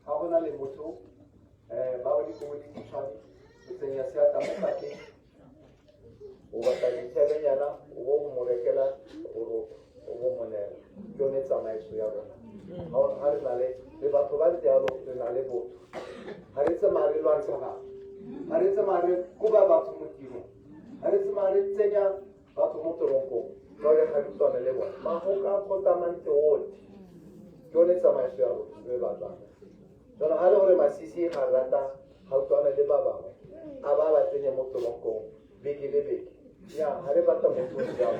Ga go na le motho ba ba dikobo dikhutshwane, o tsenya seatla mo pakeng, o batla ditshebenyana, o bo go mo rekela borotho, o bo mo neela. Ke yone tsamaiso ya rona. Ga re na le batho ba ntse yalo, re na le botho. Ga re tsamaya re lwantsha batho, ga re tsamaya re koba batho mo tirong, ga re tsamaya re tsenya batho mo toronkong ka gore ga re utlwane le bone. Magoka kgotsa mantse otlhe, ke yone tsamaiso ya rona re batlang. Jaanong ga le gore Masisi ga rata ga utlwane le ba bangwe, a ba ba tsenye mo toronkong beke le beke. Ya ga re batla motho o jalo.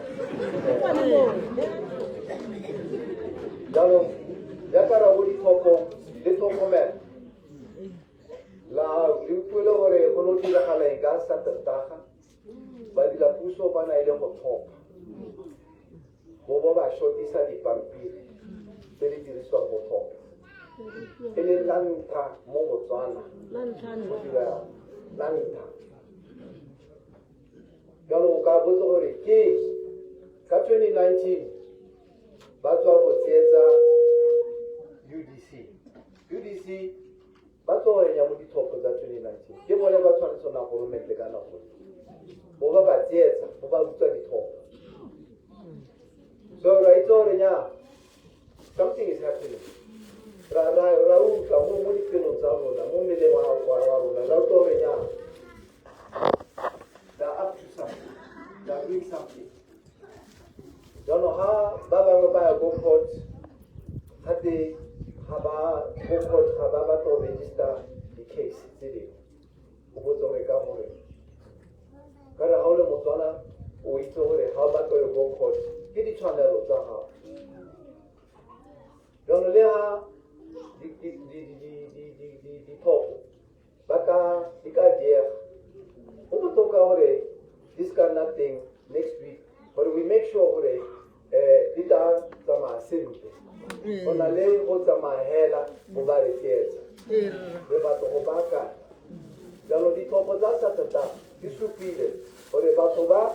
Jaanong jaaka ra bo ditlhophong le tlhokomela la le utlwile gore go ne go diragala eng ka Satertaga. Badira puso ba na ile go tlhopha, bo bo ba shotisa dipampiri tse di dirisiwang go tlhopha, e leng la ntlha mo Botswana go dira la ntlha. Jalo o ka botsa gore ke ka 2019 ba tswa go tsietsa UDC. UDC ba tswa go enya mo ditlhopho tsa 2019, ke bone ba tshwanetse na goromente ka nako bo ba ba tsietsa, bo ba utswa ditlhopho. So ra itse gore nya something is happening. Ra utlwa mo dipelong tsa rona, mo mmeleng wa rona, ra utlwa gore nya they are up to something, they are doing something. Jaanong ga ba bangwe ba ya ko court, gate ga ba ko court, ga ba batla go register di-case tse dingwe. O botse gore ka gore ka re ga o le Motswana, o itse gore ga o batla go ko court ke ditshwanelo tsa gago. Jaanong le ga ditlhopho ba ka di ka diega, go botoka gore di se ka nna teng next week, gore we make sure gore di tla tsamaya sentle, go na le go tsamaya hela bo ba re tsietsa. Re batla go baakanya. Jaanong ditlhopho tsa Saterdag di supile gore batho ba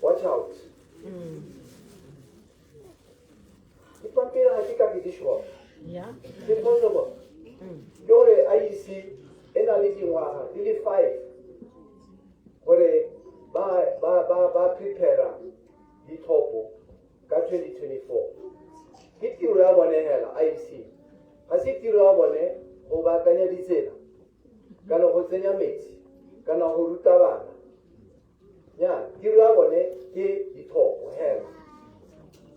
watch out. Dipampiri ga di ka ke di short. It's impossible. Ke gore IEC e na le dingwaga di le 5 gore ba prepare ditlhopho ka 2024. Ke tiro ya bone hela IEC, ga se tiro ya bone go baakanya ditsela kana go tsenya metsi kana go ruta bana. Nya tiro ya bone ke ditlhopho hela.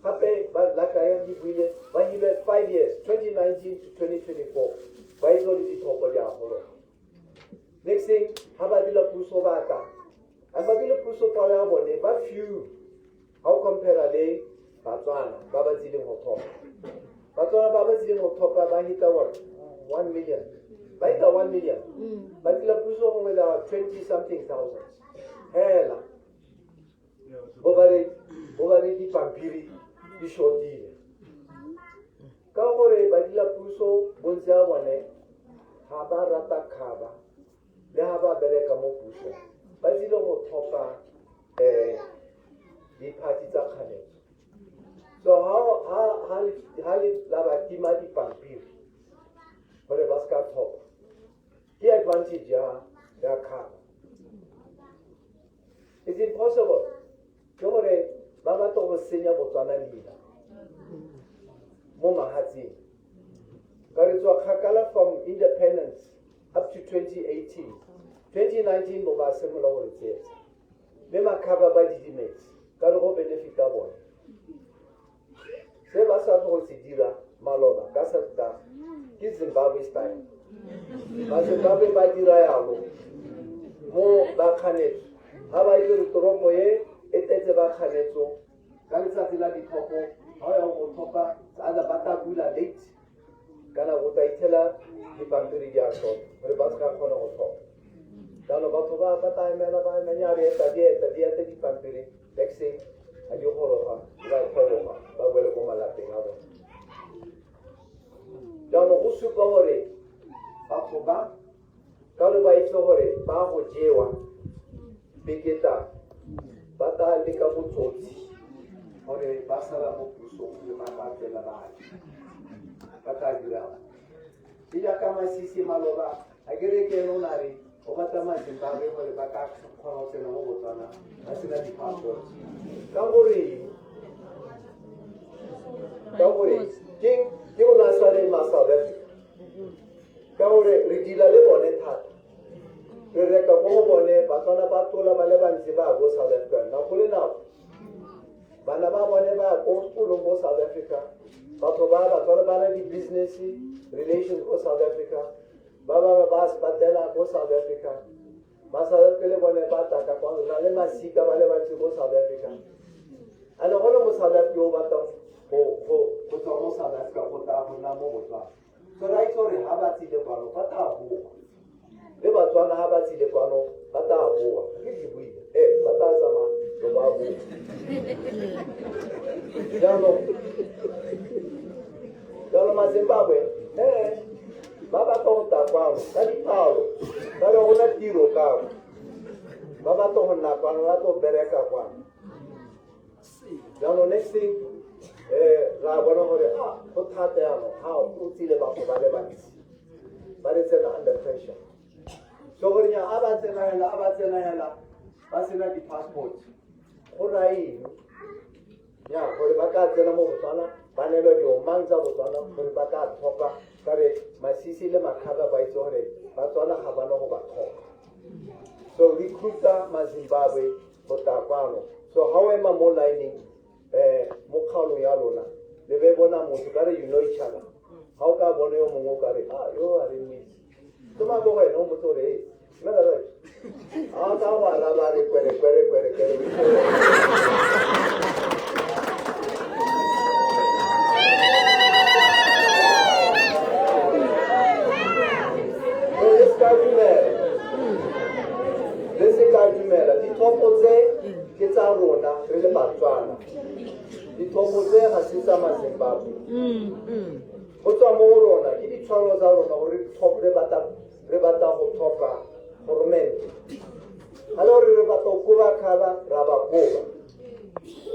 Gape ba laka ya di buile, ba hile 5 years, 2019 to 2024, ba itse gore ditlhopho di a gologa. Next thing, ga ba dira puso ba tla and ba dira puso, palo ya bone ba few ga o compare le Batswana ba ba tsileng go tlhopha. Batswana ba ba tsileng go tlhopha ba hita what, 1 million, ba hita 1 million. Ba dira puso gongwe la 20 something thousands hela, bo ba re dipampiri di shortile ka gore ba dira puso bontsi ya bone ga ba rata kgaba le ga ba bereka mo pusong, ba tsile go tlhopha diphathi tsa kganetso. So ha le la ba tima dipampiri gore ba se ka tlhopha, ke advantage ya kgaba. It's impossible. Ke gore ba batla go senya Botswana leina mo mahatseng ka re tswa kgakala from independence up to 2018. 2019 bo ba simolola go re tsietsa, mme makhaba ba didimetse ka re go benefita bone. Se ba sa go se dira maloba ka Saterdag ke Zimbabwe style. Ba Zimbabwe ba dira yalo mo ba kganetso. Ga ba itse gore toropo e e tletse ba kganetso, ka letsatsi la ditlhopho ga o ya go tlhopha, either ba tla bula late kana go tla ithela dipampiri di a short gore ba se ka kgona go tlhopha. Jaanong batho ba tla emela, ba emela, di eta, di eta, di eta dipampiri. Next thing, ga di goroga, ba goroga, ba boele ko malapeng a bone. Jaanong go supa gore batho ba ka re ba itse gore ba go jewa beketa, ba tla leka botsotsi gore ba sala mo pusong le ba ba tsela ba ba tla dirang. E jaaka Masisi maloba a kere ke ene o na re o batla maZimbabwe gore ba ka kgona go tsena mo Botswana ba sena di-passport. Ka gore ka gore ke ke o na sa le ma South Africa, ka gore re dila le bone thata, re reka ko go bone. Batswana ba tola ba le bantsi ba ko South Africa nako le nako, bana ba bone ba ko sekolong ko South Africa, batho ba Batswana ba na di-business relations ko South Africa, ba bangwe ba sepatela ko South Africa, ba South Africa le bone ba taka kwa re na le masika ba le bantsi ko South Africa. And gone mo South Africa o batlang go tswa mo South Africa go tla go nna mo Botswana. So ra itse gore ga ba tsile kwano ba tla boa, le Batswana ga ba tsile kwano ba tla boa. Ke ke buile ee, ba tla tsamaya lo ba boa. Jaanong maZimbabwe ee ba batla go tla kwano ka dipalo, ka re gona tiro kano, ba batla go nna kwano, ba batla go bereka kwano. Jaanong next thing ra bona gore a go thata. Jaanong ga o tsile batho ba le bantsi ba re tsena under pressure, so gore nya a ba tsena hela, a ba tsena hela ba sena di-passport, go raya eng ya gore ba ka tsena mo Botswana, ba neelwa diomang tsa Botswana gore ba ka tlhopha? Ka re Masisi le Makgaba ba itse gore Batswana ga bana go ba tlhopha. So recruita maZimbabwe go tla kwano. So ga o ema mo lineng mo kgaolong ya lona, le be bona motho ka re you know each other, ga o ka bona yo mongwe o ka re a yo a re moitse, tsoma ko go ene o motse gore e mmela right, a ka go araba re kwere kwere kwere kwere. So le se ka dumela, le se ka dumela. Ditlhopho tse ke tsa rona re le Batswana. Ditlhopho tse ga se tsa maZimbabwe. Go tswa mo go rona, ke ditshwanelo tsa rona gore re batla go tlhopha goromente. Ga le gore re batla go koba kgaba, ra ba koba.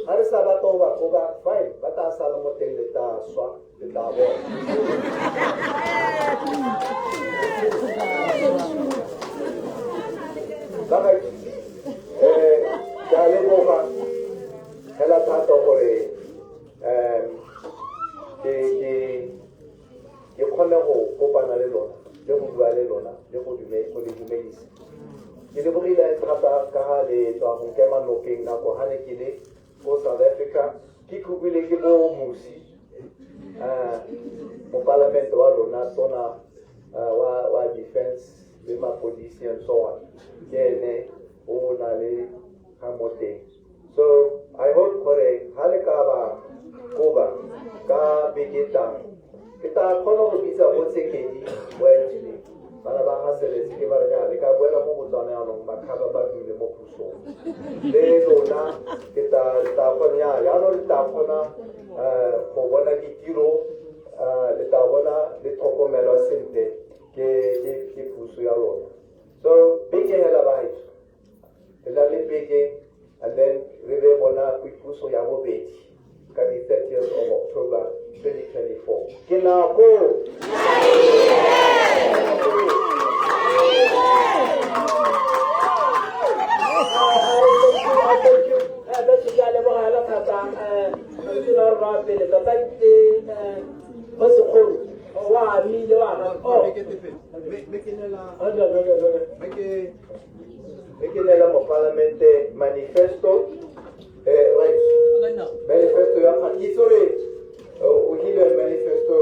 Ga re sa batla go ba koba, fine, ba tla sala mo teng, le tla swa, le tla bona. Ba ga ke a leboga fela thata gore ke kgone go kopana le lona le go bua le lona le go le dumedisa. Ke lebogile thata ka ga le tswa go nkema nokeng nako ga ne ke le ko South Africa, ke kopile ke bo Musi, mopalamente wa lona, tona wa defense le mapodisi and so on, ke ene o na le ga mo teng. So I hope gore ga le ka ba koba ka beke tlang, ke tla kgona go bitsa bo Tshekedi, bo Anthony, bana ba ga Seletse, ke ba re le ka boela mo Botswana. Jaanong Makgaba ba dule mo pusong le lona, ke tla le tla kgona ya jaanong le tla kgona go bona ditiro, le tla bona le tlhokomelwa sentle ke puso ya lona. So beke hela baetsho, re na le beke and then re be bona boipuso ya bobedi ka di 30th of October 2024. Ke nako. Thank you. Betso, ke a leboga hela thata. Mantsi la rona pele tota ke go segolo wa amile wa ga oh. Me ke neela mopalamente manifesto, right, manifesto ya ga itse gore o hile manifesto,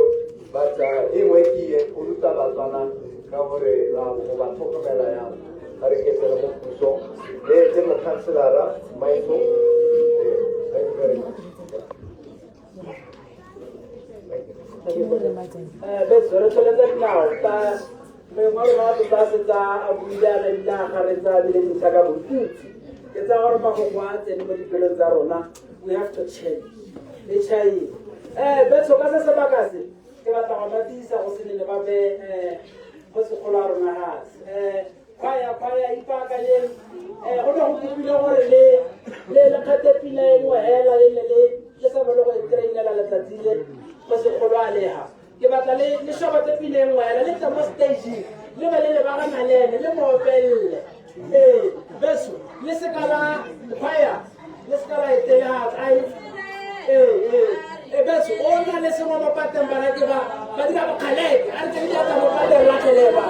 but e nngwe ke e go ruta Batswana ka gore ra go ba tlhokomela yang ga re ketsela mo pusong le mokhanselara Maitho. Thank you very much. Thank you. Betso, re tsholetse dinao ka mongwe wa rona tota a setsa a buile a ebile a garetsa ebile dintlha ka bontsi. Ke tsa gore mafoko a tsene mo dipelong tsa rona. We have to change le chaile. Betso, ka se sebaka se ke batla go matisa go se nene ba be go segolo a rona gase khwaya khwaya ipaakanyeng. Go ne go kopile gore le kgethe pina e nngwe hela le ne le sa bone go e trainela letsatsi le go segolo a leha. Ke batla le le shobotse pina e nngwe hela le tle mo stageng le be le lebagana le ene le mo opelele. Ee, beso le se ka la choir le se ka la etelegatsa ai ee ee e beso o na le sengwe mo pateng bana ke ba ba dira bokgaleke a re tse di atla mo pateng latlhele ba.